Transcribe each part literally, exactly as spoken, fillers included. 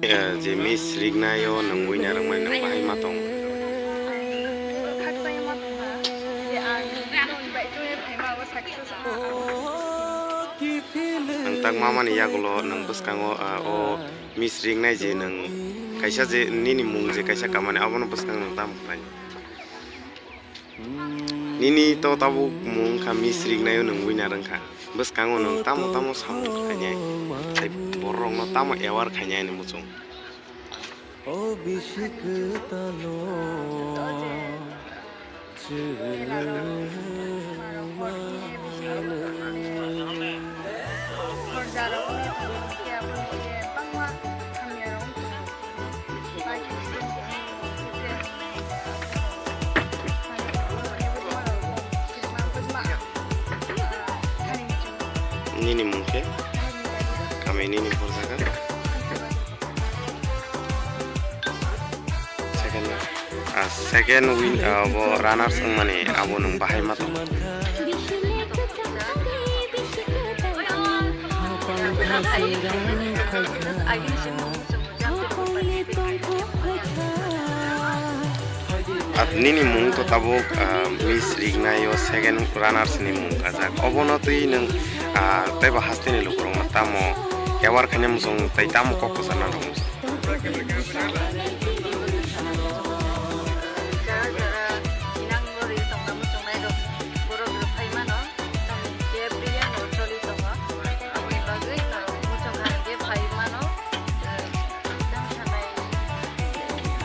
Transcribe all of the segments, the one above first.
Eh, je miss Rignaio nwng winner wngmani nwng bahai ma tong? Nwng tak mamani yagulo nwng bwskango, ah, o miss Rignai je nwng kaisa je nini mung je kaisa kamani abono bwskang nwng tamo khlai? Nini to tabuk mung wngkha miss Rignaio nwng winner wngkha. Bwskango nwng tamo tamo samung khainai, tei bororokno tamo aware khainai ani muchung. Nini mung khe? Kami nini hor jaga? Second, ah, second win, ah, bo runners wngmani abo nwng bahai ma tong? At nini mung to tabuk, ah, miss Rignaio second runners ni mung kajak. Obono twi nwng, ah, teibo hasteni lukurokno tamo aware khaina muchung tei tamo kok kwcharna rwng muchung? Jara jara inang gori tongna muchungnai rok borok rok phai mano. Tamo khe biyano choli tongo. Aboni bagwi muchung hai khe phai mano. Tamo sanai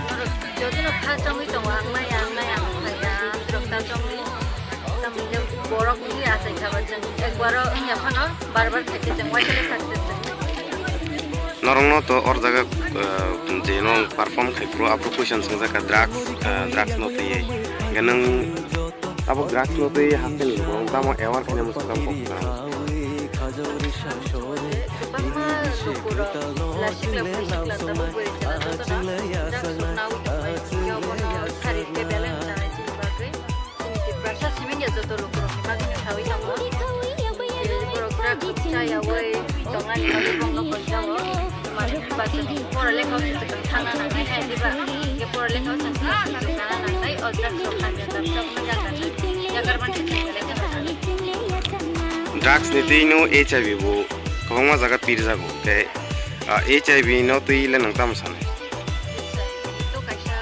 norok jodi no kha chongwi tongo, ang maya, ang maya, ang phaiya, ang rok ta chongwi. Tamo khe borok wngya achai kha ba chwng ekbaro wngya phano bar bar khaikhe chwng uaisale success. Norokno to or jaga, eh, je no perform khai phuru aphuru question swngjak kha drugs, eh, drugs no twiwi. Hwnkhe nwng abo drugs no twiwi haste ni lukurok tamo aware khaina muchung tamo kok kwrwng? Kwbangma lukurok lasik lasik tabuk bwrwi chwla jotono drugs rok nawi tongmani simi obono kharwi khe belai wngkha hai chini bagwi. Chini Tiprasa simi ya joto lukurokni bagwi no sawi tongo. Je borok drugs rok chayawi tongani bagwi bongno konjao. Mani bachwng pora lekha o se thangna nangnai hai diba? Hwnkhe pora lekha o se thangna nangnai, o drugs rok hamya jabjak wngwi jaga. Yakarmani se thangna lekha. Drugs ni twi no H I V bo kwbangma jaga pirjago, tei, ah, H I V no twi le nwng tamo sanai? Ito kaisa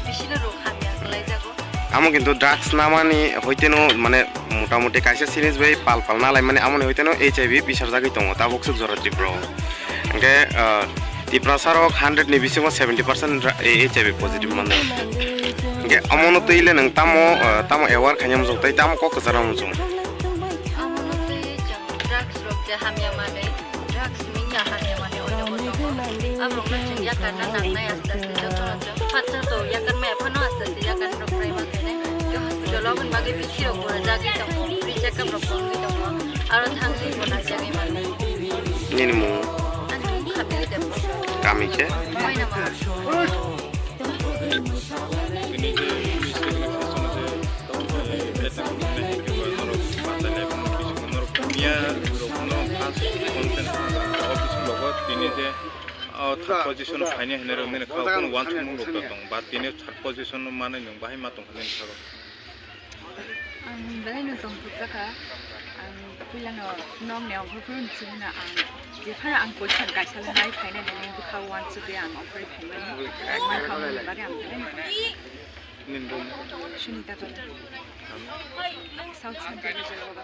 bisino rok hamya kwlaijago. Amo kintu drugs namani hoiteno mane motamuti kaisa series bai pal pal nalaimani amoni hoiteno H I V bisarjagwi tongo tabuk swk jora Tripura o. Hwnkhe, ah, Tiprasa rok hundred ni bisingo seventy percent dra-, eh, H I V positive mano. Hwnkhe omono twi le nwng tamo, ah, tamo aware khaina muchung tei tamo kok kwcharo muchung? Amono twi chwng drugs rok je hamya manwi, drugs manya hamya manwi oino bo tongo. Aborokno chwng yakarna nangnai aste aste jotono chwng. Phatsa to yakar maya phano aste aste yakar rok pai ma khainai. Tei hospital o aboni bagwi bisi rok bo rwjagwi tongo, free checkup rok bo wngwi tongo. Aro thangwi bo naijagwi mano. Nini mung? Ani mung Khabili Debbarma. Kami khe? Koinama. Tini je miss Rignaio je, eh, attack khainai hai khe norok bachailai phano bisingo norok miya rok no first content office logo tini je, oh, third position phainai hinwi rok nini kha o phano uansukmung rok tong ba tini third position no manwi nwng bahai ma tong kha nini salo. Ang belaino tongthokjakha. Ang puilano nokni ongkhorphuru ni simi no ang jephano ang position kaisa le nai phainai hinwi bwkha o uansukwi ang ongkhorwi phaimani. Ang uansukmani bagwi ang belaino tongthokjakha. Nini bumu? Sunita Dole. South Central Reserve o.